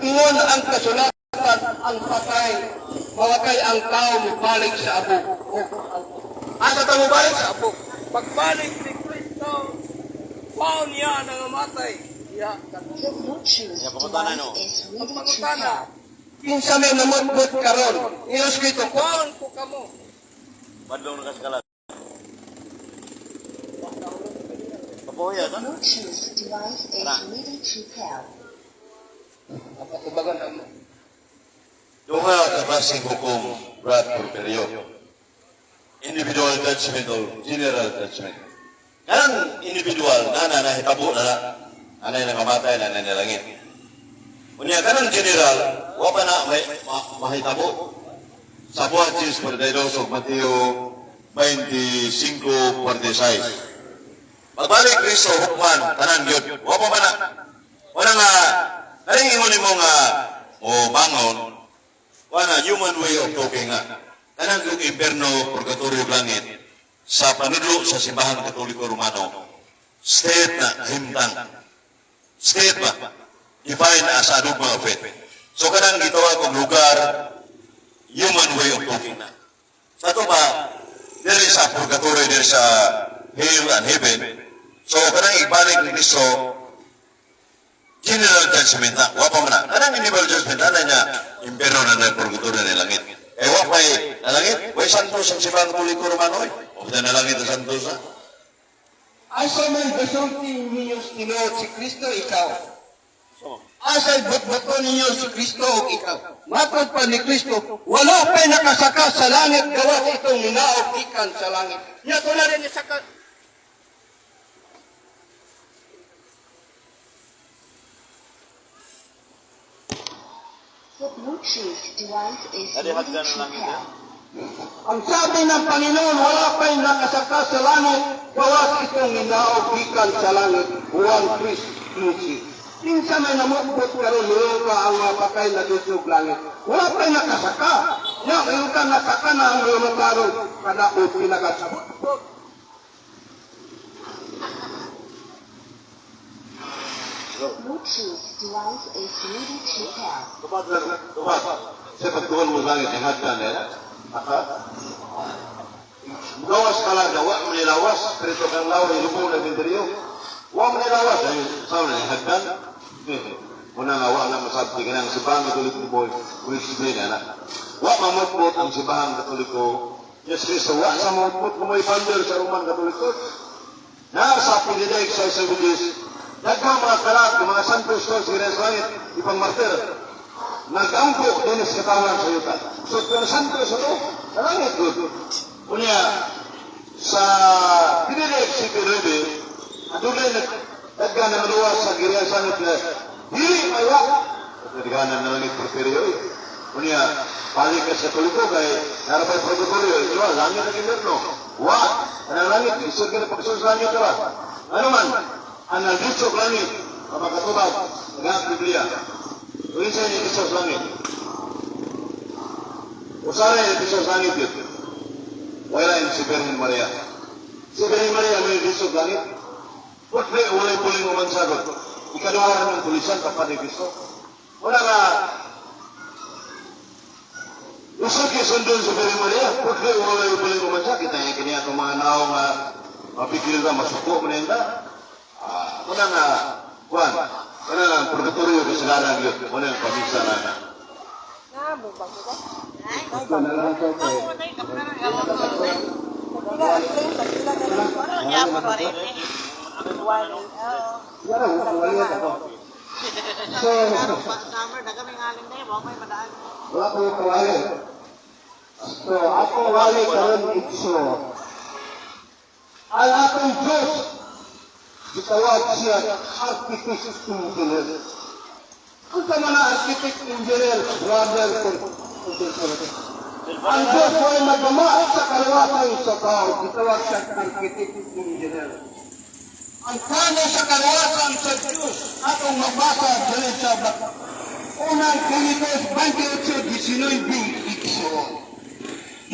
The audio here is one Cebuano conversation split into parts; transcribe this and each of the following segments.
Ingon ang kasulatan, ang patay, mawakay ang tao mobalik sa abo. Asa ta mobalik sa abo? Pagbalik ni Kristo, paon niya nangamatay. Diha The Bluetooth Yeah, pangutana, no? device is Ang ready to pangutana, pair. Kinsa may namutbot karon? Ni Kristo, paon ko kamo. Badlong na kasikalat. Papuya The ka? Bluetooth device is Tara. ready to pair. Patubagan ang Duha ka klaseng hukom, Brad Porferio. Individual judgment or general judgment. Kanang individual, na na nahitabo na na. Anay nangamatay, na na langit. Unya kanang general, wa pa na may, mahitabo. Sa buhat 42, Mateo 25:46. Pagbalik Kristo, hukman, tanan yun. Wa pa man na. Wala nga, naringingon nimo nga, o bangon, wala human way of talking nga. Kanang yung imperno, purgatorio, langit, sa panudlo sa Simbahan Katoliko Romano, state na himtang. State ba? Define as a dogma of faith. So kanang gitawag og lugar, human way of talking na. Sa ato ba, there is a purgatory, there is a hell and heaven. So kanang ibalik ni Kristo, general judgment na, wa pa man na. Kanang individual judgment, ana niya, impero na na purgatorio na langit. Eh, wa pa'y nalangit, way santos ang Simbahan Katoliko Romano, eh. O na nalangit ang santos, ha? Asa may gasulti ninyo tinuod si Kristo ikaw? Asa'y botboton ninyo si Kristo o ikaw? Matod pa ni Kristo, wala pa'y nakasaka sa langit gawas itong minaog gikan sa langit. Nya tula rin sa ka. The Bluetooth device is Adi, ready hagdan to lang ito. pair. Ang sabi ng Panginoon, wala pa'y nakasaka sa langit gawas itong minaog gikan sa langit. Juan 3:15. Kinsa may namukbot karon niyo ka ang mga patay na dusog langit. Wala pa'y nakasaka. Nya, ngayon ka nasaka na ang mga karon kadaot pinakasabot. The Bluetooth device is ready to pair. Tubag, tubag. Sa pagtuon mo langit, ang hagdan nila. Aha. Gawas ka lang, wa man nilawas, pero ito kang lawa, ilubong na interior. Wa man nilawas, ay, sa na, hagdan. Una nga, wa na masabti ka ng Simbahan Katoliko boy, will explain, ana. Wa mamutbot ang Simbahan Katoliko. Yes, Kristo, wa sa mamutbot kung may founder sa Roman Catholic Church. Na sa Pinidig sa 70s, daghang mga kalat, mga santos ko, si Reyes Langit, ipang martir. Nag-angko din sa katawan sa yuta. So, kung santos ito, sa langit, good. Unya, sa Pinidig si Pinribe, adunay nagdaghan na maluwas sa Giriya sa langit na dili maya. Nagdaghanan na langit porferio eh. Unya, balik ka sa Katoliko kay narapay purgatorio, ito langit ang imperno. Wa, ang langit, isod ka na pagsunod sa langit ba? Ano man, ang nagdusok langit, mapakatubag, ng Biblia. Kung isa niya sa langit. Usara niya sa langit yun. Wala yung si Birhen Maria. Si Birhen Maria may disog langit. Putli, walay puling umansagot. Ikaduha ng tulisan, kapag ni Kristo. Wala ka. Usod kay sundon sa Birhen Maria. Putli, walay puling umansa. Kita niya kiniya itong mga naong mapigil na, masuko mo na yun. Ah, wala nga, Juan, wala nga, purgatorio kasalanan yun. Wala nga pamisa na na. Ito na lang ito kay Wala, wala ako. So, wala ko kawali. So, ako wali karon itso. Ang atong Diyos, gitawag siya architect engineer. Ang tama na architect engineer, brother, ang Diyos ay magama sa kaluwasan sa tao, gitawag siya architect engineer. Ang plano sa kaluwasan sa Diyos, atong mabasa dali sa Unang Korintos 28:19 igsoon.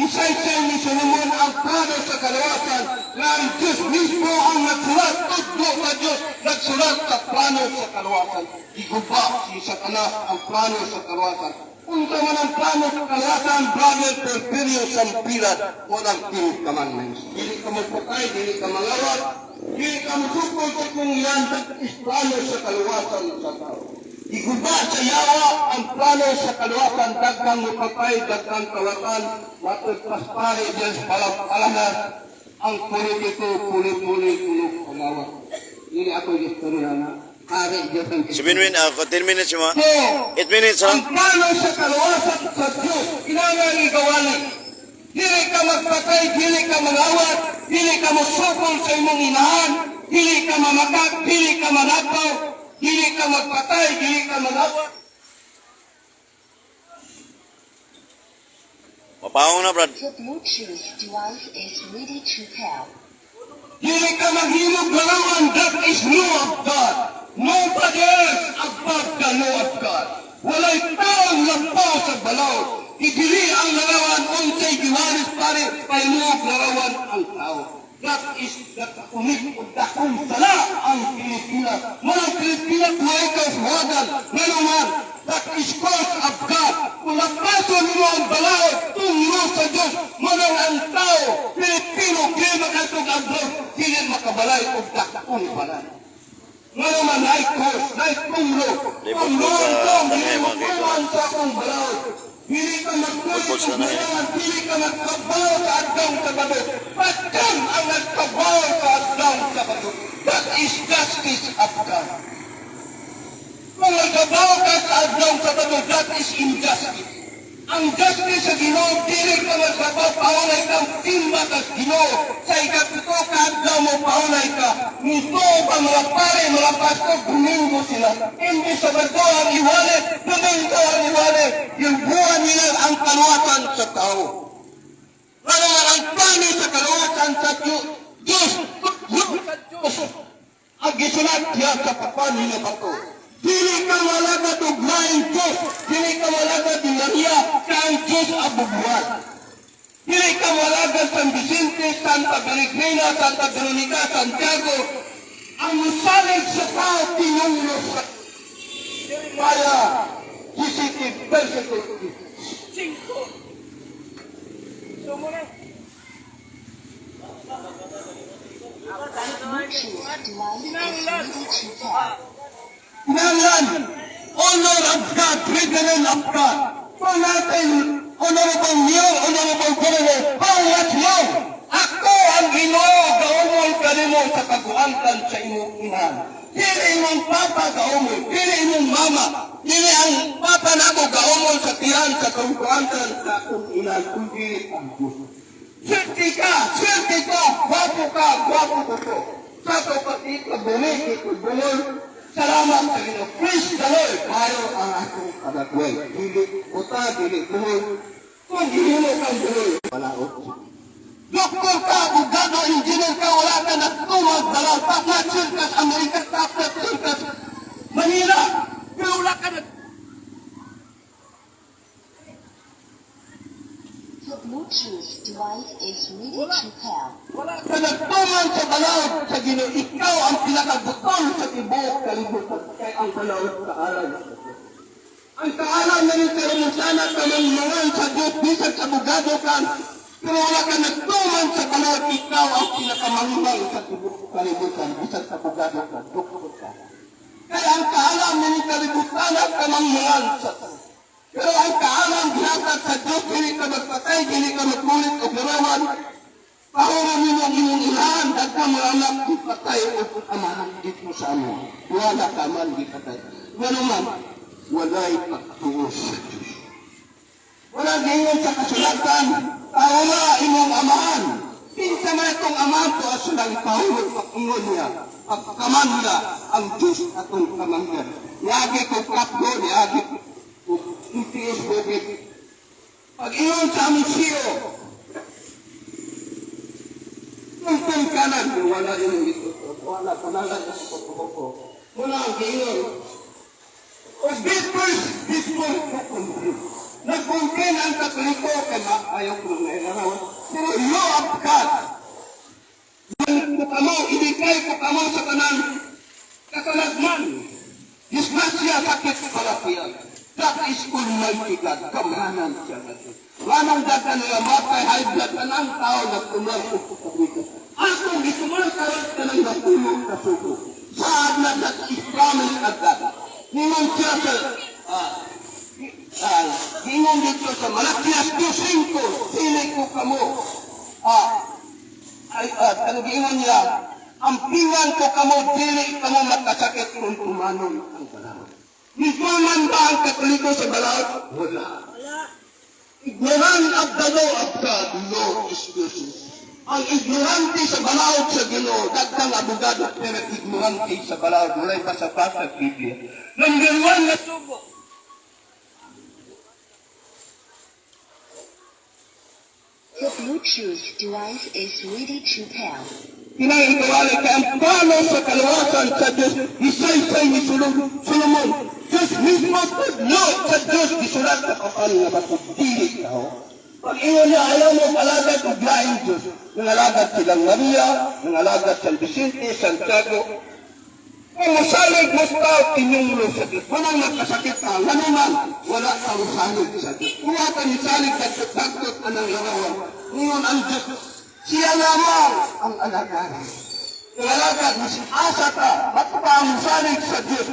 Gisaysay ni Solomon ang plano sa kaluwasan na ang Diyos mismo ang nagsulat, tudlo sa Diyos, nagsulat sa plano sa kaluwasan. Giguba si Satanas ang plano sa kaluwasan. Unsa man ang plano sa kaluwasan, Brother Porfirio Sampilat, walang Ten Commandments. Dili ka magpatay, dili ka mangawat, dili ka musukol sa kung yan, is plano sa kaluwasan sa tao. Iguba sa yawa ang plano sa kaluwasan, daghang mupatay, daghang kawatan, matod paspari diyan sa palapalanas, ang politiko, puli-puli, tulog pangawat. Dili ako istorya na, ari Diyos ang 7 minutes, 10 minutes yung mga. So, 8 minutes, ha? ang plano sa kaluwasan sa Diyos, kinahanglan igawali. Dili ka magpatay, dili ka mangawat, dili ka mosukol sa imong inahan, dili ka mamakak, dili ka manakaw, dili ka magpatay, dili ka mangawat. Mapahong na, Brad. The Bluetooth device is ready to pair. Dili ka maghimog larawan, that is law of God. Nobody else above the law of God. Walay taong lampaw sa balaod. Idili ang larawan, unsay giwaris pare, pahimuog larawan ang tao. That is the kaunit o dakong sala ang Pilipinas. Mga Pilipinas, walay kauswagan, nganuman, that is cause of God. Kung lapason mo ang balaod, tungro sa Diyos, manang ang tao, Pilipino, kaya makatog abroad, dili makabalay o dakong balay. Ngano man, naay cause, naay tungro. Di Ang football sa loob, tanay, mga dili sa akong balaod. Dili ka magkulit Football sa og tanay. balaod, dili ka magkabaw sa adlaw Sabado. Patyan ang nagkabaw sa adlaw Sabado. That is justice of God. Kung nagkabaw ka sa adlaw Sabado, that is injustice. Ang justice sa Ginoo, dili ka magkabaw, paunay kang timba sa Ginoo. Sa ikapito ka adlaw mo, paunay ka. Nito ba mga pare, mga pastor, Domingo sila. Hindi Sabado ang iwali, Domingo ang iwali. Yung buwan nila ang kaluwatan sa tao. Ano nga ang plano sa kaluwatan sa Diyos? Diyos, Diyos, ang gisulat diya sa papan nga bato. Dili ka malagad og laing Diyos, dili ka malagad ni Maria, ka ang Diyos abubuhat. Dili ka malagad San Vicente, Santa Peregrina, Santa Veronica, Santiago. Ang musalig sa tao, tinunglo sa Kaya, GCT, persecute. Cinco. So mo na. Bluetooth device is ready to pair. Kinahanglan, honor of God, brethren of God. Kung natin, honorable mayor, honorable governor, how much more? Ako ang Ginoo, gaumol kanimo sa kaguantan sa imong inahan. Dili imong papa gaumol, dili imong mama, dili ang papa nako gaumol sa tiyan sa kaguantan sa akong inahan, kundi ang Diyos. Swerte ka, swerte ko, gwapo ka, gwapo ko to. Sa to pati ka bumiki, bumol. Salamat sa Ginoo. Praise the Lord. Mayo ang akong kadagway. Dili buta, dili buhol. Kung gihimo kang buhol, palaot. Doktor ka, abogado, engineer ka, wala ka nagtumag, dalaw, top circus, Amerika, top circus, Manila. Pero wala ka nag. The Bluetooth device is ready to pair. Wala Ka nagtuman sa balaod sa Ginoo, ikaw ang pinakabutol sa tibuok kalibutan kay ang balaod kaalam sa Diyos. Ang kaalam na rin pero sana ka mangan sa Diyos, bisag abogado ka, pero wala ka nagtuman sa balaod, ikaw ang pinakamanghang sa tibuok kalibutan, bisag abogado ka, doktor ka. Kaya ang kaalam na rin kalibutan at kamangmangan sa Diyos. Pero ang kaalam gihatag sa Diyos, dili ka magpatay, dili ka magkulit o larawan. Pahuro nimo ang imong inahan, dagkang mga anak, gipatay o amahan dito sa amo. Wala ka man gipatay. Wala man, walay pagtuo sa Diyos. Wala giingon sa kasulatan, pahura imong amahan. Kinsa man itong amahan to asulang pahuro pag-ingon niya, pagkamangga ang Diyos atong kamangga. Niagi ko kapgo, niagi ko MTS Bukid. Pag-ingon sa among siyo, tungtong kanan, wala imong ito. Wala, panalan sa pagkuko. Muna ang giingon. O be first before to complete. Nag Nagkumpin ang Katoliko kay ayaw ko nang nailarawan. Pero law of God. Yan ko kamo, ibigay ko kamo sa tanan katalagman. Disgrasya, sakit, kalakian. That is Almighty God. Gamhanan siya nga Diyos. Nganong daghan nila matay, high blood, tanang tao nagtumar og pabrika. Akong gitumar karon kanang napulo ka sugo. Saad na that is promise of God. Ningon siya sa gingon dito sa Malakias 2:5, "Dili ko kamo ay ano," giingon niya, "Ampingan ko kamo, dili kamo makasakit kung tumanon ang balaod." Nituman ba ang Katoliko sa balaod? Wala. Ignorant of the law of God, no excuses. Ang ignorante sa balaod sa Ginoo, dagkang abogado pero ignorante sa balaod, walay basa pa sa Biblia. Number one na sugo. The Bluetooth device is ready to pair. Kinang ikawali kay ang plano sa kaluwasan sa Diyos, isaysay ni Solomon. Diyos mismo tudlo sa Diyos, gisulat sa kapal nga bato, dili tao. Pag ingon niya, ayaw mo alagad og laing Diyos. Nangalagad silang Maria, nangalagad San Vicente, Santiago. Kung musalig mo tao, tinyunglo sa Diyos. Manang nakasakit ka, ngano man, wala ka musalig sa Diyos. Kung ka nisalig, dagtot-dagtot anang larawan. Ngayon ang Diyos, siya lamang ang alagaran. Ang alagad, mas asa ka, ba't pa ang musalig sa Diyos?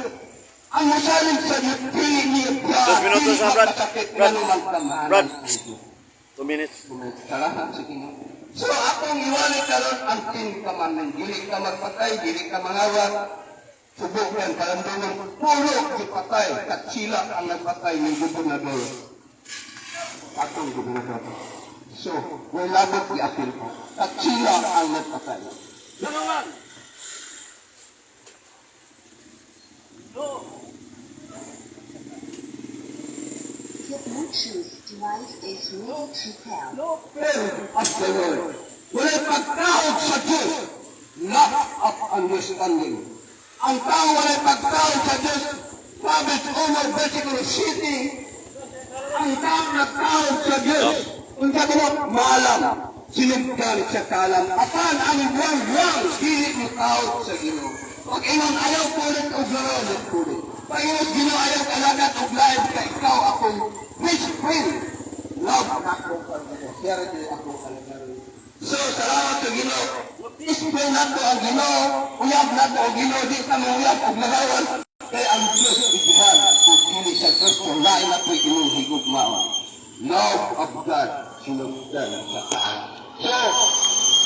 Ang musalig sa Diyos, dili niya 2 minutos dili na, Brad. makasakit, Brad. ngano man tamahanan Brad. ang Diyos. 2 minutes. Salamat sa Ginoo. So akong iwali karon ang Ten Commandment. Dili ka magpatay, dili ka mangawat. Subo yan, kalandungan. Puro gipatay. Katsila ang nagpatay ng gobernador. Atong gobernador. So, way labot giapil ko. Katsila ang nagpatay. Tulungan. No. The Bluetooth device is ready to pair. No. Fear of the Lord. Walay pagtaod sa Diyos. Lack of understanding. Ang tao walay pagtaod sa Diyos. Proverbs 1, versikulo 7. Ang tao nagtaod sa Diyos. Unsa ko maalam. Sinugdan sa kalam. Apan ang buwang-buwang, dili mo taod sa Ginoo. Pag ingon ayaw kulit og laro, nagkulit. Pag ingon Ginoo ayaw kalagat og lain ka, ikaw akong best friend. Love ako ang Ginoo. Siya rin akong alagaran. So, salamat sa Ginoo. Explain nato ang Ginoo, uyab nato ang Ginoo, di ka manguyab og larawan. Kay ang Diyos igihan ug dili sa Kristo, lain na po'y imong higugmaon. Love of God, sinugdan sa kaan. So,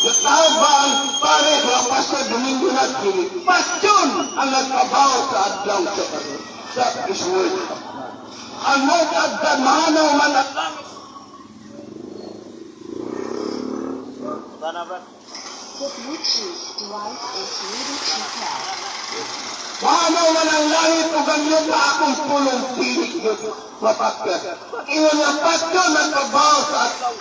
natawag ba ang pare sa Pastor Domingo na dili? Pasyon ang nagtrabaho sa adlaw sa karon. That is word of God. Ang word of God, mahanaw man ang langit. Tana, Brad. The Bluetooth device is ready to pair. Mahanaw man ang langit ug ang lupa, akong pulong dili yun mapakyan. Ingon nga pasyon ang trabaho sa adlaw.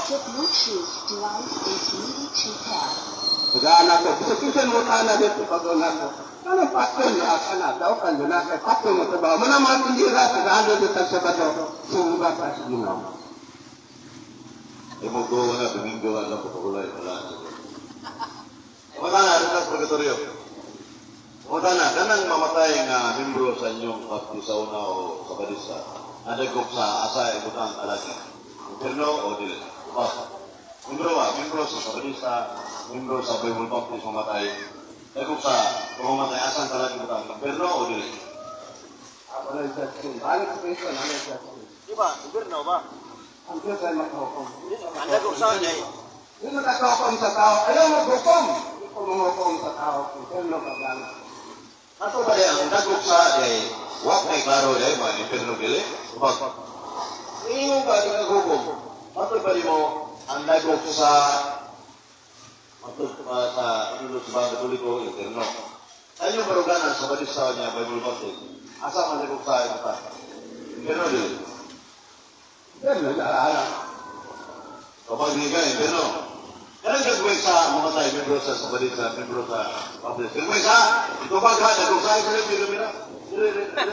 The Bluetooth device is ready to pair. Tagaan ako. Bisa kinsa mo tana dito pag ako. Ano pasyon niya ka na? Daw ka na kay pasyon mo trabaho. Mana mga tindira, tagaan dito sa Sabado. Sumba ka sa Ginoo. Eh, mo go na, Domingo, alam ko pakulay, wala. Wala na, rin sa purgatorio. Wala na, kanang mamatay nga membro sa inyong baptista una o sa Badista, nadagop sa asa ibutang alagi. Impierno o dili? Ba? Membro ba? Membro sa Sabadista, membro sa Bible Baptist mamatay. Dagop sa kung mamatay, asan talagi ibutang? Impierno o dili? Wala yung judgment. Balik sa Kristo, wala yung judgment. Di ba? Impierno ba? Ang Diyos ay makahukom. Ang dagop sa ay Hindi makakahukom sa tao. Ayaw maghukom. Hindi ko manghukom sa tao. Impierno ka gana. Ato ba ang dagop sa ay wa kay klaro day ba impierno dili? Ba? Ingon ba di naghukom? Ato ba mo ang dagop sa matod pa sa kanulot sa Bang Katoliko impierno? Sa inyong baruganan sa Badista niya Bible Baptist, asa man dagop sa ito? Impierno dili? Impierno, alaala. Kapag hindi ka, impierno. Kanang gagawin sa mamatay, membro sa Sabadista, membro sa Baptist. Gagawin sa, itubag ha, dagop sa impierno, impierno. Dire, dire, dire.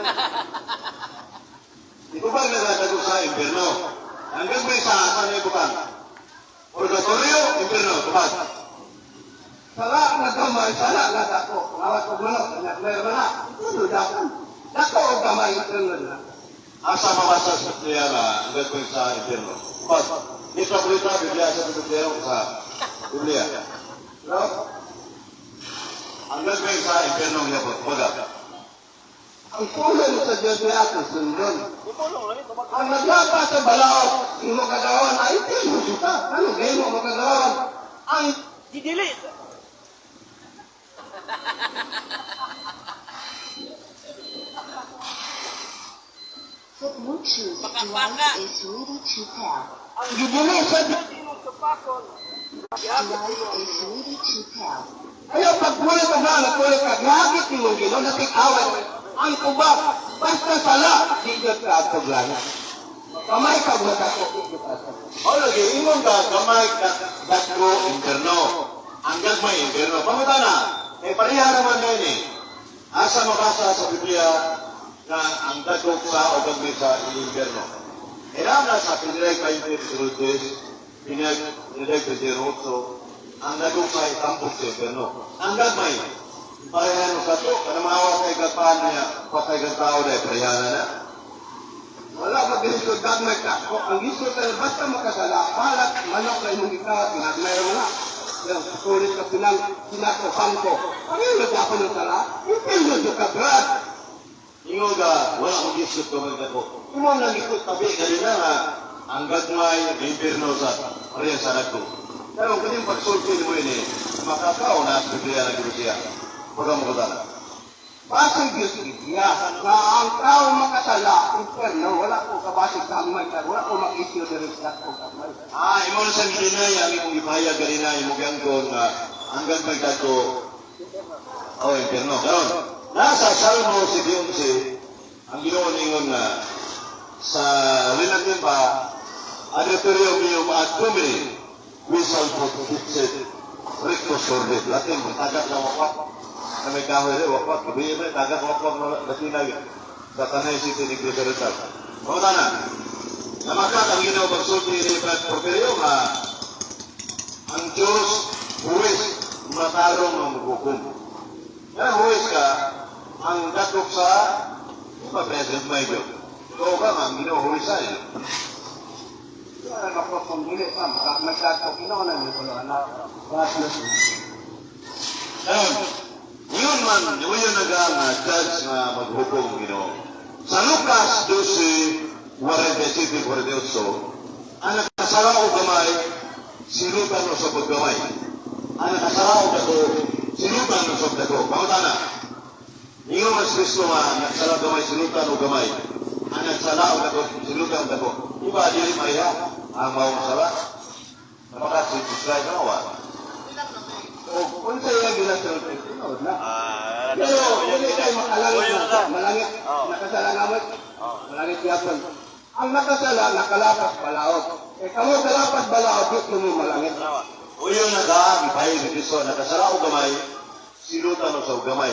Itubag na dagko sa impierno. Ang gagmay sa asa na ibutang? Purgatorio, impierno, tubag. Sala nga gamay, sala nga dako. Pangawat og manok, kanya meron na. Ito dako. Dako o gamay, ito na. Asa mabasa sa Biblia nga ang gagmay sa impierno? Tubag. Dito sa Biblia, sa Biblia, sa Biblia. No? Ang gagmay sa impierno gyapon. Baga. Ang pulong sa Diyos niya ato sundon. Ipulong lang ito. Ang naglapa sa balaod, imo kagawan, ay imo suta. Ano gay mo makagawan? Ang Didili. The Bluetooth Baka-baka. device is ready to pair. Ang gidili sa Diyos, Imong supakon. Gihagit Device nimo ang is ready to pair. Ayaw pagkulit ka na, nagkulit ka, gihagit imong Ginoo, natik-away. Ang kubak, basta sala, di Diyos ka at paglana. Kamay ka mo dako, di Diyos ka. O lagi, ingon ka, gamay ka, dagko, impierno. Ang gagmay, impierno. Pangutana, eh pareha naman na yun eh. Asa mabasa sa Biblia na ang dagko sa o gagmay sa impierno? Kailangan na sa Pinilay 20, Pinilay 28, ang dagko sa itambok sa impierno. Ang gagmay, pareha no sa to, kanang mga kay gagpaan niya, patay kang tao na, pareha na na. Wala ba gilisod gagmay ka? O, ang gisod tayo, basta makasala, balat, manok na imong ikaw, ginagmay mo na. Yung sulit ka pinang sinakuhan ko. Ang iyong ako ng sala, ipinyo ka, Brad. Ingon ka, wala akong gisod kamay dako. Imo nang ikot tabi kanina nga ang gagmay ng impierno sa pareha sa dagko. Pero kung yung pagsulti mo ini, makakao na sa Biblia ng Grusiya. Pagka mo katala. Basig Diyos niya na ang tao makasala, imperno, wala ko kabasig gamay ka, wala ko mag-issue diri sa ko gamay. Ah, imo na sa ginay, ang imong ipahayag kanina, imong gangkon nga ang gagmay dagko o impierno. Karon, nasa Salmo 11, ang Ginoo ningon nga sa linatin pa, Adjutorio meum ad Domini, qui salvo dixit rectus orbis. Latin, tagak na wakwak. Na may kahoy rin, wakwak. Gabi rin, tagak wakwak na Latina yun. Sa Tanay City ni Cristo Rizal. Pangutana, namakat ang Ginoo pagsulti ni Brad Porfirio nga ang Diyos huwes matarong ang hukom. Nga huwes ka, ang datok sa di ba President Michael? Totoo ba nga ang Ginoo huwes sa eh? Wala na ko kung dili pa, magkakaw Ginoo na ni kulo anak. Baslos. Ngayon, yun man, yun na nga nga judge nga maghukom Ginoo. Sa Lucas 12, 47, 48, ang nakasala o gamay, silutan o sa paggamay. Ang nakasala o dako, silutan o sa dako. Pangutana, ingon mas Kristo nga, nakasala gamay, silutan o gamay. Ang nagsala o dako, silutan o dako. Iba, dili Maria, ang maong sala. Napakat si Jesus Christ, ano ba? O unsa iyang ginasulti? Tinuod na. Ah, Pero dili tayo makalangit na, malangit, Oo. nakasala naman. Oo. Malangit yapon. Ang nakasala, nakalapas balaod. Eh, kamo kalapas balaod, di mo malangit. Uyo na ka, ipahayag ni Kristo, nakasala o gamay, silutan o sa gamay.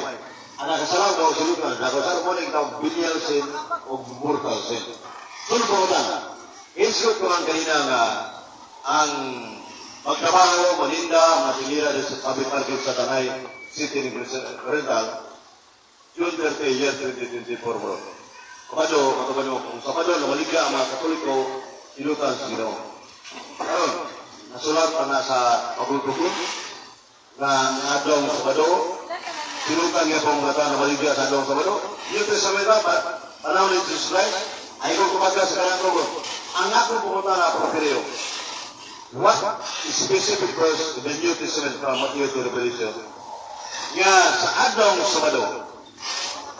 Ang nakasala o silutan, nakasala mo na ikaw venial sin o mortal sin. Sunod ko na, insult ko ang kanina nga ang magtrabaho, maninda, mga tingira sa public market sa Tanay City ni Rental, June 30, year 2024, bro. Kapado, kapado, kung Sabado, lumaligya ang mga Katoliko, silutan sa Ginoo. Karon, nasulat pa na sa pagulpukon na ang adlong Sabado, silutan niya pong mga tao na maligya sa adlong Sabado. New Testament ba, panahon ni Jesus Christ, ay kung kumaga sa kanang rugo. Ang akong pumunta na Porfirio, what specific verse in the New Testament from Matthew to Revelation nga sa adlong Sabado,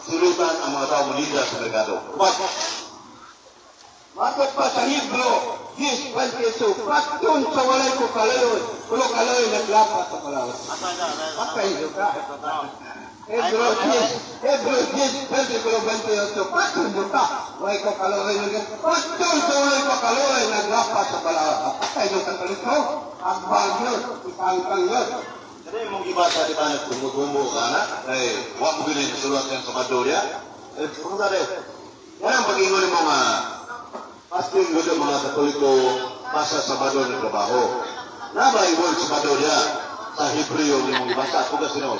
silutan ang mga tao maninda sa merkado? What? Matod pa sa Hebro 10:22, patun sa walay ko kalayon, kulo kalayon naglapas sa balaod. Asa na, asa na. Patay ka. Hebro 10, Hebro 10, versikulo 28, patun ka, walay ko kalayon, patun sa walay ko kalayon, naglapas sa balaod. Patay ka kalito, agbang yun, ikangkang yun. Kaya mong gibasa di ba nagtumutumo ka na? Ay, wa mo gini nasulat yan sa Sabado niya. Eh, kung saan eh, yan ang pag-ingon mo nga, fasting gud ang mga Katoliko basa Sabado ng trabaho. Na ba i-word Sabado niya sa Hebreo ni mong ibasa? Kung kasi no,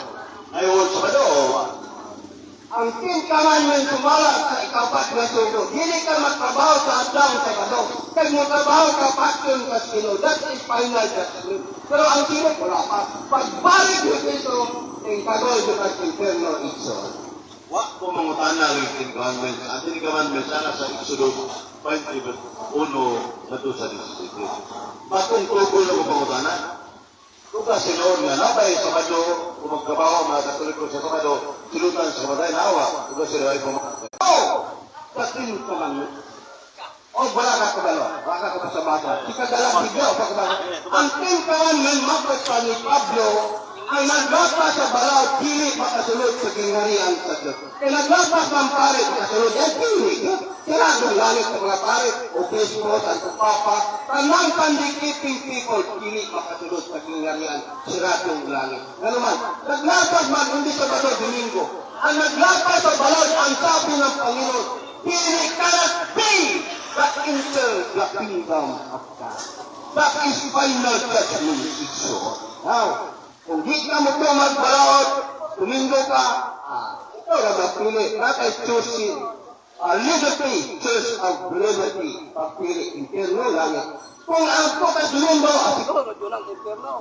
na i-word Sabado o wa? Ang Ten Commandments sumala sa ikapat nga sugo. Dili ka magtrabaho sa adlaw Sabado. Kag mo trabaho ka, patyon ka sa Ginoo. That is final judgment. Pero ang tinuod, wala pa. Pagbalik ni Kristo, tingkagol sa impierno, igsoon. Wa ko mangutana ng Ten Commandments. Ang Ten Commandments ana sa Exodus 20 verse 1 ngadto sa 17. Batong tugol na mo pangutana. Kung kasi noon nga nabay Sabado, kung magtrabaho ang mga Katoliko sa Sabado, silutan sa kamatayan, awa. Kung kasi ay pumakatay. Oh! Sa Ten Commandments. O wala ka kabalo, wala ka kabasabasa. Si kagalang bigla o pagkabalo. Ang Ten Commandments mapasa ni Pablo ang naglapas sa balaod, dili makasulod sa gingharian sa Diyos. Kaya naglapas ng pare, makasulod, eh dili. Sirado ang langit sa mga pare, obispo, santo papa, tanang Sunday-keeping people, dili makasulod sa gingharian, sirado ang langit. Ano man, naglapas man, hindi Sabado, Domingo. Ang naglapas sa balaod, ang sabi ng Panginoon, dili cannot be that enter the kingdom of God. That is final judgment, igsoon. Now, kung di ka mo magbalaod, Domingo ka, ikaw na mapili. Not a choosing. Liberty, choice of liberty. Pagpili, impierno, langit. Kung ang putas mundo, Siguro, yun ang impierno.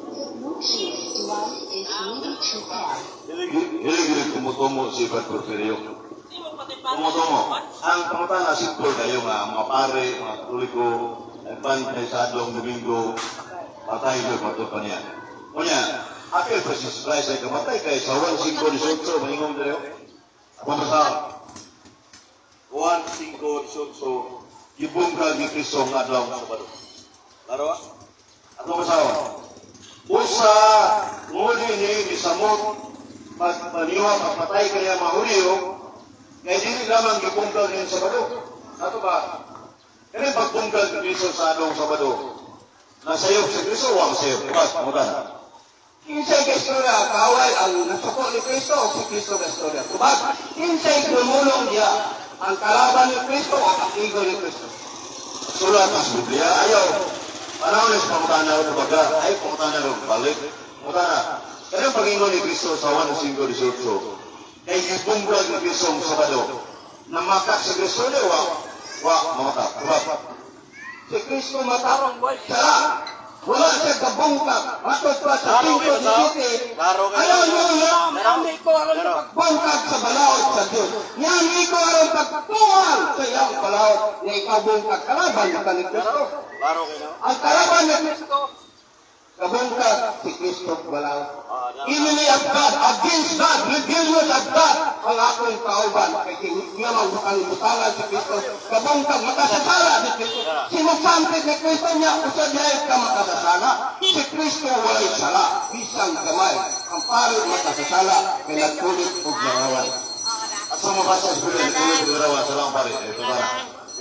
The Bluetooth device is ready to pair. Hilig tumutumo si Brad Porfirio. Tumutumo. Ang pangutana simple kayo nga, mga pare, mga Katoliko, ay bantay sa adlong Domingo, patay ko pato pa niya. Unya, apil pa si Christ ay kamatay kay sa 1.5.18, mahingong dire. Pamasa. 1.5.18, gibungkag ni Kristo ang adlaw Sabado. Laro ah. Ato masawa. Usa nguli ni misamot pagpaniwa pagpatay kaya mga Hudyo kay dili lamang gibungkag ni Sabado. Ato ba? Kani pagbungkag ni Kristo sa adlong Sabado. Nasayop si Kristo wa masayop. Bas, pangutan. Kinsay ka istorya, kaaway ang nasuko ni Kristo o si Kristo ka istorya. Tubag, kinsay gumulong niya ang kalaban ni Kristo o ang ego ni Kristo. Sulat sa Biblia, ayaw. Panahon sa pangutana o baga, ay pangutana ro balik. Pangutana. Pero ang pag-ingon ni Kristo sa 1.5.18, kay gibungkag ni Kristo ang Sabado. Namakak si Kristo ni wa wa mamakak. Tubag. Si Kristo matarong sala. Wala siya kabungkag. Matod pa sa Klaro kayo, no? 5.17, Klaro kayo. ayaw niyo na Ang ko aron sa pagbungkag sa balaod sa Diyos. Yan ikaw aron pagtuwal sa iyang balaod na ikaw bungkag kalaban ka ni Kristo. Laro kayo, no? Ang kalaban ni Kristo, kabungkag si Kristo balaod. Ah, na. Enemy of God, against God, rebellious of God, ang akong kauban. Kay nga ang butangan si Kristo, kabungkag makasasala si Kristo. Sinusante ni Kristo niya, usad niya ka makasasala. Si Kristo walay sala, bisang gamay. Ang pare makasasala, kay nagkulit og larawan. Asa mabasa sa Biblia, nagkulit og larawan sa lang pare. Eh, totoo.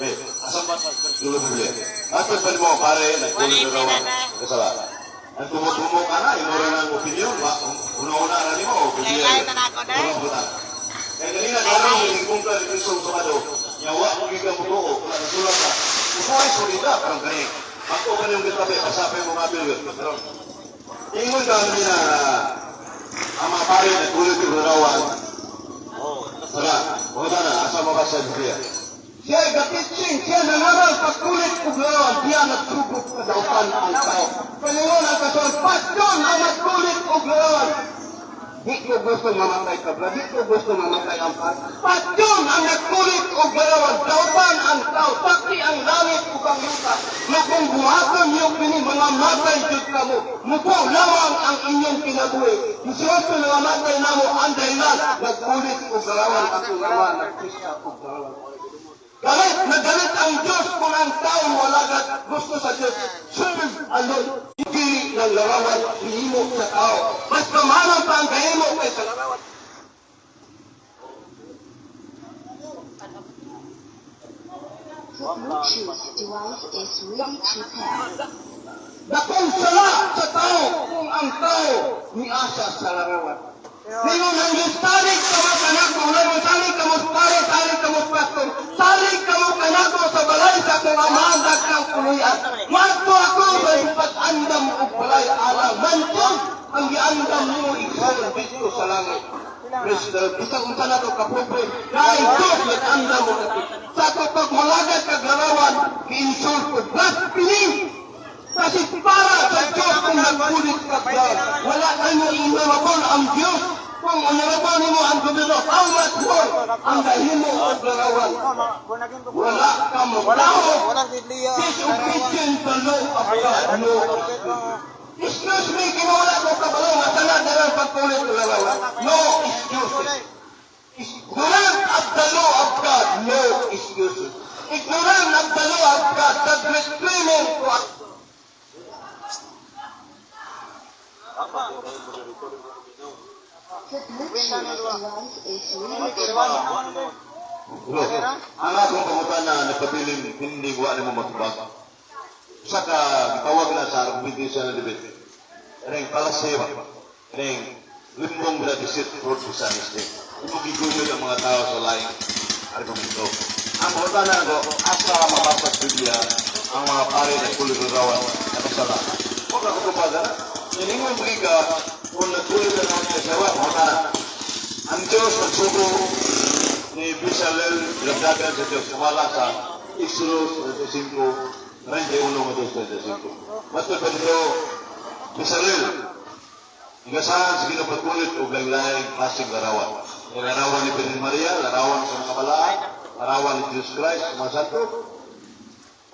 Eh, asa mabasa sa Biblia? Ato pa mo pare, nagkulit og larawan. Kasala. Ang tumutumo ka na, imura ng opinion, ba? Una-una na nimo, Biblia. Kaya kanina, klaro, hinigong ka ni Kristo sa Sabado. Nyawa mo gikan mo tuo, wala nasulat na. Usuhay, solida, parang kani. Ako ka niyong gitabi, pasapay mo nga bil. Ingon ka kanina, ang mga pare nagkulit og larawan, Oh, Sala, wala na, asa mo ba sa Biblia? Siya ay gatitsing, siya nangaral pagkulit og larawan, siya nagsugot sa dautan ang tao. Panginoon ang kasuan, pasyon ang nagkulit og larawan. Di ko gusto mamatay ka, bro. Di ko gusto mamatay ang par. Pasyon ang nagkulit og larawan, dautan ang tao, saksi ang langit ug ang yuta. Na kung buhaton niyo kini mga matay jud kamo, mubo lamang ang inyong kinabuhi. 18 na mamatay namo ang dahilan, nagkulit og larawan akong ama, nagpista og larawan. Galit na galit ang Diyos kung ang tao wala gusto sa Diyos. Serve alone. Dili ng larawan, hinimo sa tao. Mas kamahalan pa ang kahimo kaysa larawan. The Bluetooth device is ready to pair. Dakong sala sa tao kung ang tao niasa sa larawan. Ningon ang Diyos, salig kamo kanako, wala mo salig kamo pare, salig kamo pastor, salig kamo kanako sa balay sa akong amahan daghang puloy-an. Muadto ako sa pag-andam og balay alang mansion ang giandam nimo igsoon didto sa langit. Praise the Lord. Bisag unsa na to kapobre, dahil Diyos nag-andam og sa ato pagmalagad kag larawan, gi-insult og blasphemy. Kasi para sa Diyos kung nagbulit ka ba, wala na mo honorable ang Diyos. Kung honorable nimo ang gobyerno, how much more ang gahimo og larawan? Wala ka mo tao. Disobedient the law of God. No. Excuse me, kinawala ko kabalo nga sala na lang pagkulit ng larawan. No excuses. Ignorant of the law of God, no excuses. Ignorant of the law of God, the great criminal to The Bluetooth device is ready to pair. Bro, ang akong pangutana nagpabilin hindi wa nimo matubag. Usa ka gitawag na sa argumentation na debate. Ring palasiwa. Ring limbong bila disit road sa mistake. Imo giguyod ang mga tao sa laing argumento. Ang pangutana ko, asa mabasa sa Biblia ang mga pare na kulit larawan na kasala? Huwag ka kutubag na. Iningon ka kung nagkulit na naman niya siya, pangutana. Ang Diyos nagsugo ni Bezalel, bilagdagan sa Diyos, kumala sa Exodus 35, 31 ngadto 35. Matod pa dito, Bezalel, igasahan sa Ginoo pagkulit og laing-laing klaseng larawan. May larawan ni Virgen Maria, larawan sa mga balaan, larawan ni Jesus Christ, mga santo.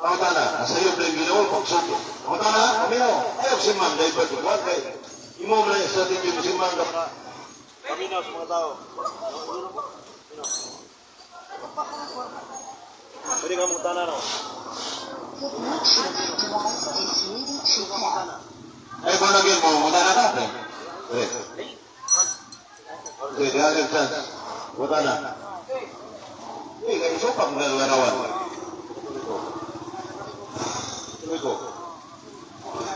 Pangutana, nasa iyo pa yung Ginoo pagsugo. Pangutana, paminaw, ayaw simang dahil ba tuwan kay imo man ang strategy mo simang ka. Paminaw sa mga tao. Pwede ka mong tanan, no? The Bluetooth device is ready to pair. Ay, kung lagyan mo, muna na ka, pre. Pre. Okay, di agad chance. Buta na. Eh, kaya supak ng larawan. Tuloy ko.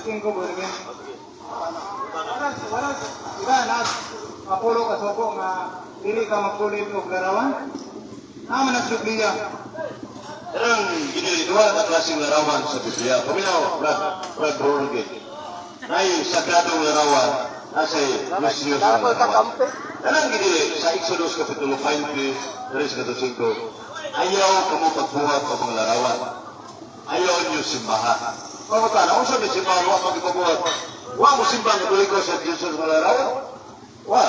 Tingin ko, Burgen. Wala, wala, iba na, mapulo ka soko nga, dili ka magkulit og larawan. Naman na Biblia. Terang gini, duha ka klaseng larawan sa Biblia. Paminaw, Brad, Brad Borgen. Nay sagradong larawan, nasa misteryoso nga larawan. Tanang gini, sa Exodus Kapitulo 20, 3 5, ayaw kamo pagbuhat og mga larawan. Ayaw niyo simbahan. Pangutana, unsa may simbahan wa magipabuhat? Wa mo simbahan Katoliko sa Jesus nga larawan? Wa.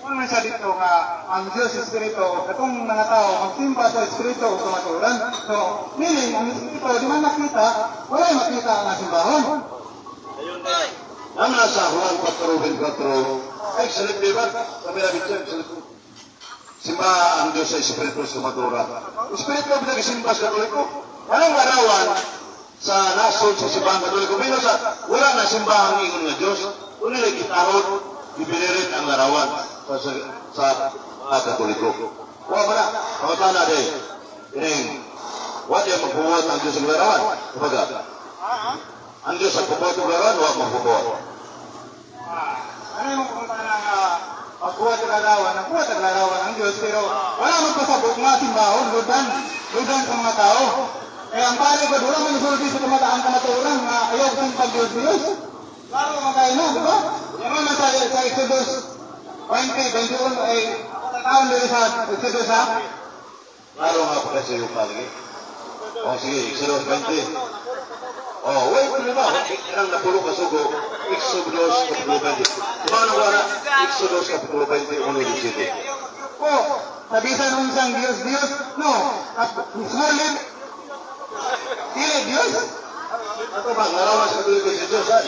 Ano man siya dito nga ang Diyos Espiritu, katong mga tao magsimba sa Espiritu o kamatuoran. So, meaning, ang Espiritu, di man makita, wala makita ang simbahon. Naman sa Juan 4:24, excellent di ba? Sabi na bitsa, excellent. Simba ang Diyos sa Espiritu sa kamatuoran. Espiritu ba nagsimba sa Katoliko? Anong larawan sa nasod sa simbahan Katoliko? Pero sa wala na simbahang ingon nga Diyos, uli na gitahod, gibinirit ang larawan sa Katoliko. Wa ba na? Pangutana de, ining, wa di magbuhat ang Diyos sa larawan. Kumbaga, ang Diyos sa pagbuhat ng larawan, wa magbuhat. Ano yung pumunta na nga pagbuhat ng larawan, nagbuhat ng larawan ang Diyos, pero wala magpasabot nga simbahon, ludan, ludan sa mga tao. Eh, ang pare ko, wala man isulti sa tumataan kamatuoran nga ayaw kong pag-Diyos Diyos. Klaro man kayo na, di ba? Yung man sa Exodus 20, 21, ay taon dito sa Exodus, ha? Klaro nga pa kasi yung palagi. O sige, Exodus 20. Oh, wait, problema. Ang napulo ka sugo, Exodus Kapitulo 20. Diba ano wala? Exodus Kapitulo 20, 1-17. O, sa bisan unsang Diyos Diyos, no, at sulit, dili Diyos. Ato ba, larawan sa Katoliko si Diyos, ha?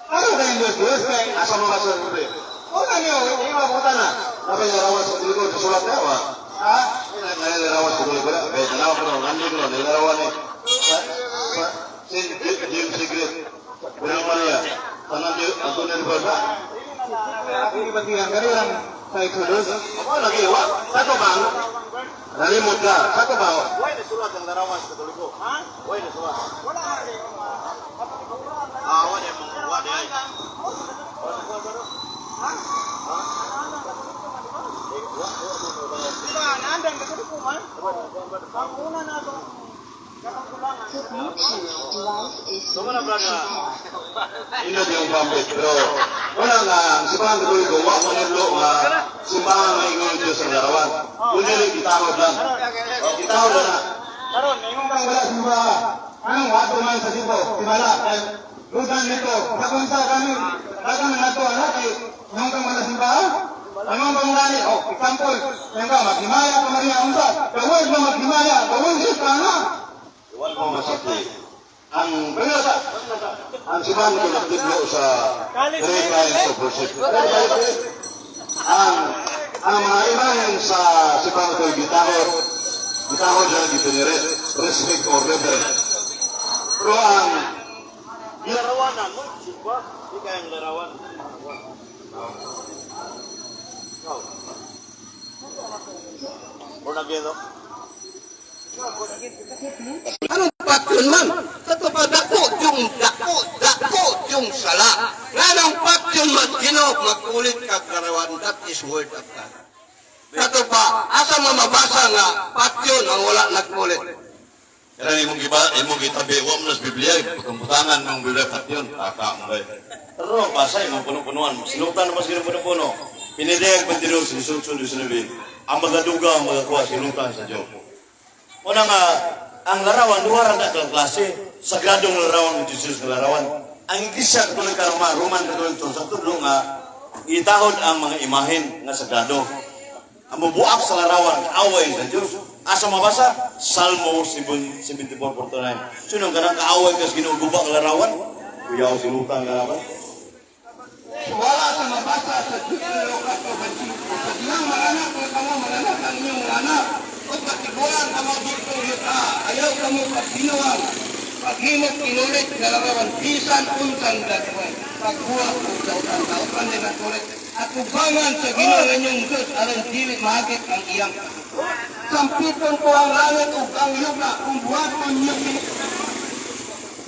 Ano kayong Diyos Diyos? Kay, Asa mo ka sa Katoliko? una niyo, Iba mo na. Napay larawan sa Katoliko, susulat na, wa? Ha? Ay, larawan sa Katoliko na. Kaya tanaw ko na, nandi ko na, nilarawan ni Saint James the Great, Virgin Maria, San Antonio de Padua. Ako ibatihan, kari lang sa Exodus. Ako lagi, wa. Ato bang, Nalimot ka. Sa ka ba? Why nasulat ang larawan sa Katoliko? Ha? Why nasulat? Wala. Ah, wala yung mga wala ay. Ha? Diba, naandan Katoliko man? Ang una na ito, katangkulangan. The Bluetooth device is So, wala ready to brother. pair. Inod yung pambit. Pero wala nga, ang simbahan Katoliko, wa mo nilo nga simbahan nga ingon Diyos ang larawan. Kundi gitahod lang. Gitahod lang na. Karon, ingon Kang wala simbaha. Anong wato man sa Cebu? Simala. Kay Ludan nito. Dakon sa kami. Dagan na nato ano kay nung kang wala simbaha? Ano ang pangurani? Oh, example. Yung ka, maghimaya ka Maria unsa. The word na maghimaya, the word is kana. Iwan mo masakit. Ang pero sa ang simbahan ko nagtidlo sa three kinds of worship. Ang mga imahen sa simbahan ko gitahod, gitahod lang gipinirit, respect or reverence. Pero ang Larawanan mo, simba. Di kayang larawan. Ikaw. Born again, no? Anong patyon man? Sa to pa dako yung sala. Nganong patyon man Ginoo magkulit kag larawan, that is word of God. Sa to pa asa mo mabasa nga patyon ang wala nagkulit? Kaya imong giba, imong gitabi, wa mo nas Biblia, pagkambutangan ng Biblia patyon, taka mo kay. Pero basa imong puno-punuan. Sinutan naman sila puno-puno. Pinideg 22, 18, 19. Ang magaduga ang magakuha sinutan sa Diyos. Una nga, ang larawan, duha ra na kang klase. Sagradong larawan ng Jesus nga larawan. Ang Iglesia Katolika Roma, Roman Catholic Church, sa tudlo nga, gitahod ang mga imahen nga sagrado. Ang mubuak sa larawan, kaaway sa Diyos. Asa mabasa? Salmo 74:49. Sino ang kanang kaaway kas ginuguba ang larawan? Kuyaw sinutan ang larawan. Wala sa mabasa sa Deuteronomio 4:25. Sa diyang mga anak nga kamo, mga anak ang inyong mga anak. O patiguan kamo dito yuta. Ayaw kamo pagbinuang. Paghimok inulit nga larawan bisan unsang gagawin. Pagbuhat og dautan dautan ni nagkulit. At ubangan sa Ginoo nga inyong Diyos aron dili mahagit ang iyang kasuko. Sampiton ko ang langit ug ang yuta kung buhaton niyo kini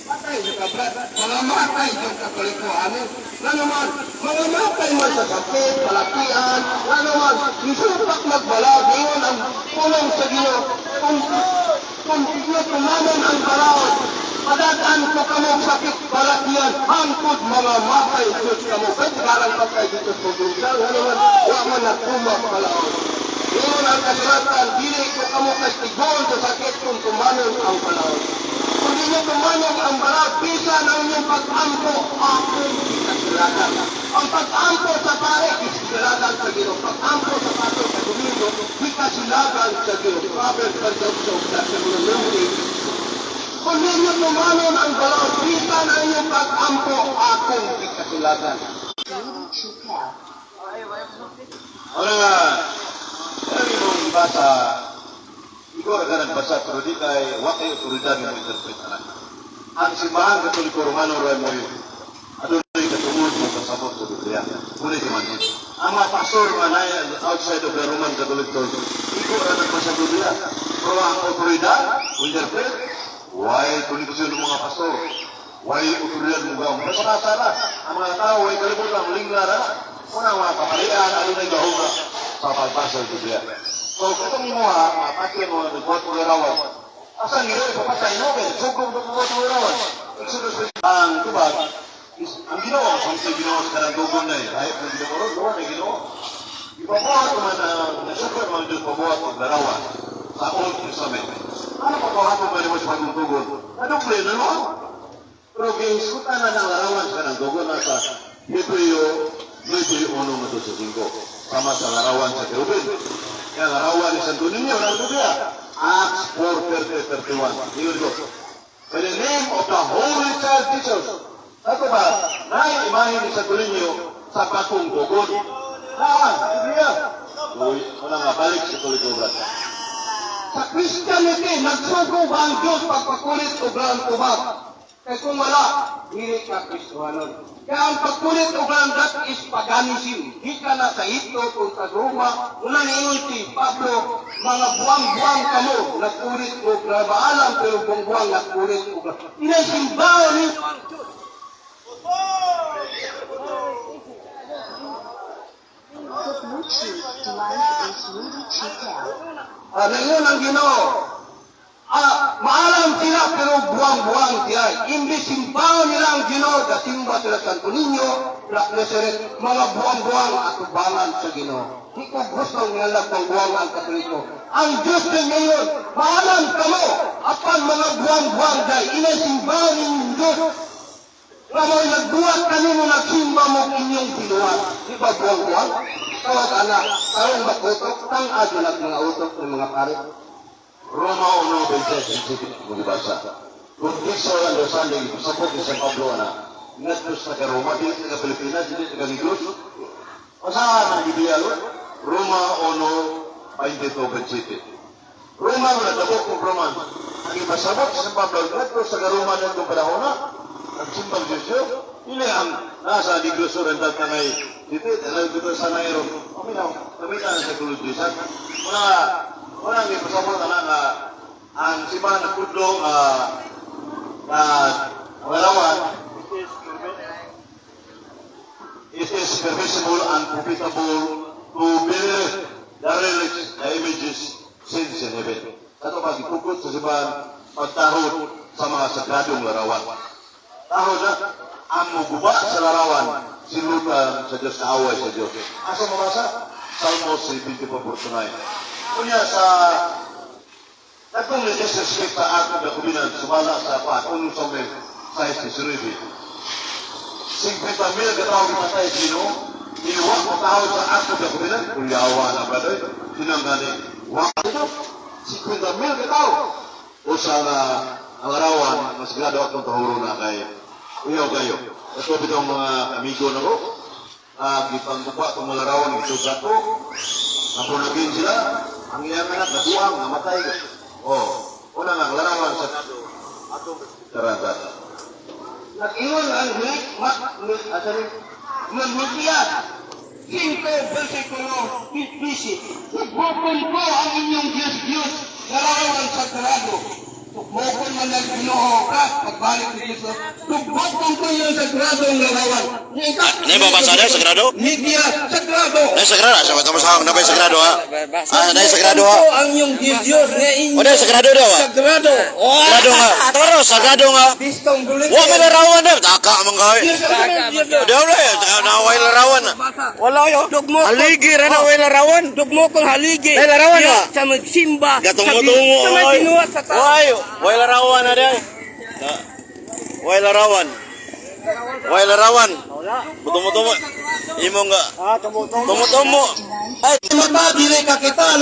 patay sa kabrat, mga matay sa Katoliko, amen. Nga naman, mga matay man sa sakit, palakian, nga naman, isupak magbalag, ingon ang pulong sa Ginoo, kung inyo tumanon ang balaod, padagan ko kamo sakit palakian, hangtod mga matay Diyos kamo, kahit garang patay dito sa probinsya, nga naman, wa man nagtumak balaod. Ingon ang kasulatan, dili ko kamo kastigon sa sakit kung tumanon ang balaod. Kung di nyo tumanog ang balat, bisa ng inyong pag-ampo, akong ikasilagan. Ang pag-ampo sa pare, ikasilagan sa Ginoo. Pag-ampo sa pastor sa Domingo, ikasilagan sa Ginoo. Proverbs 28, chapter 8. Kung di nyo tumanon ang balat, bisa ng inyong pag-ampo, akong ikasilagan. Ready to pair. Ora nga, pero imong basa, ikaw ra ka nagbasa, pero di kay, wa kay otoridad nga mo-interpret ana. Ang simbahan Katoliko Romano ra mo yun. Adunay katungod mo pasabot sa Biblia. Muna si man. Ang mga pastor nga na outside of the Roman Catholic Church, ikaw ra nagbasa sa Biblia. Pero ang otoridad, interpret, why koneksyon ng mga pastor? Why otoridad mo ba? Basta ra. Ang mga tao, way kalibutan, lingla ra. Una mga kaparian, adunay gahuma sa pagbasa sa Biblia. So, kung mo ha, mga patyon mo, nagbuhat mo larawan, Asa nila ipapatay mo kay sugong pagbuhat mo larawan. Exodus ang tubag is ang Ginoo, sa Ginoo sa kanang dugon na eh. Hayop ng Ginoo, ron, gawa na Ginoo. Ipabuhat man ang nasukat man ang Diyos pabuhat og larawan sa Old Testament. Ano pabuhat mo ba nimo sa bagong tugon? Nadoble na no? Pero gihisgutan na ng larawan sa kanang dugon na sa Hebreo 9:1 ngadto sa 5. Sama sa larawan sa Kerubin. Kaya larawan ni Santo Niño ng Biblia. Acts 4:30-31. Ingon ko. By the name of the Holy Child Jesus. Ako ba, naay imahe ni Santo Niño sa batong tugon. Naa, Biblia. Uy, wala nga, balik sa tuloy ko, brad. Sa Christianity, nagsugo ba ang Diyos pagpakulit o ang tubag? Kaya kung wala, dili ka Kristohanon. Kaya ang pagkulit og lang, that is paganism. Di ka na sa ito kung sa Roma. Una niingon si Pablo, mga buwang-buwang kamo, nagkulit og maalam, pero buwang-buwang nagkulit og Inasimbaon ninyo ang Diyos. The Bluetooth device is ready to pair. Ngayon ang Ginoo. Maalam sila pero buwang-buwang sila. Imbis simbaon nila ang Ginoo, gasimba sila sa Santo Niño, Black Nazareth, mga buwang-buwang atubangan sa Ginoo. Di ko gusto nga buwang ang Katoliko. Ang Diyos din ngayon, maalam kamo, apan mga buwang-buwang day, inasimbaon ninyong Diyos. Nga mo'y nagbuhat kanino nagsimba mo inyong binuhat. Di ba buwang-buwang? Tawag anak, tarong bakutok, tang-ad na mga utok ng mga pare. Roma 1:26 mo gibasa. Kung di sa understanding, pasabot ni San Pablo na, ngadto sa taga Roma, dili taga Pilipinas, dili taga Negros. Asa man gibiya lo? Roma 1:22-27. Roma wala the book of Romans. Ang ipasabot sa San Pablo, ngadto sa taga Roma ngadto panahon na, ang simbang Diyos dili ang nasa Negros Oriental tangay dito, dito sa Nairo. Paminaw, kamita na sa kulod Diyos. Wala, wala ang ipasabot na nga ang simbahan ng kudlo nga na larawan, it is permissible and profitable to build the relics, the images, since in heaven. Ato pag-itugot sa simbahan, pagtahod sa mga sagradong larawan. Tahod na, ang muguba sa larawan, silutan sa Diyos, kaaway sa Diyos. Asa mabasa? Salmos 24 verse 9. Unya sa Katong ni disrespect sa ako na kubinan, sumala sa pa, 1 Samuel 6:19. 50 mil katao gipatay sa Ginoo, iwa mo tao sa ako na kubinan, kuyawa na brother, sinanggani, wa ito, 50 mil katao. O sa na ang larawan, mas grado akong tahuro na kay uyaw kayo. Ito bitong mga amigo na ko, gipanggupa itong mga larawan, ito sa to, napunagin sila, ang iyang anak, nabuang, namatay. Oh, una nga, ang larawan sa atong tarata. Nag-ingon ang Greek, mak, sorry, Nagmutias, 5 versikulo 15. Tugbokon ko ang inyong Diyos-Diyos, larawan sagrado. Tugbokon man ng Ginoo ka, pagbalik ni Jesus. Tugbokon ko yung sagradong larawan. Ano yung babasa na, sagrado? Media, sagrado. Dahil sagrado, sa mga sa na ba sagrado ha? Ah, dahil sagrado ha? Ko ang inyong Diyos Diyos nga inyo. O dahil sagrado daw ha? Sagrado. Oh, Sagrado nga. Toro, sagrado nga. Bistong bulit. Wa may larawan na. Taka man kayo. Daw na, naway larawan na. Wala yo. Dugmo. Haligi ra na way larawan. Dugmo kong haligi. Ay, larawan ba? Sa magsimba. Gatungo-tungo. Sa may binuhat sa tao. Way, way larawan na day. Way larawan. Way larawan. Mutumo-tumo. Imo nga. Tumutumo. Ay, mata, dili ka kita.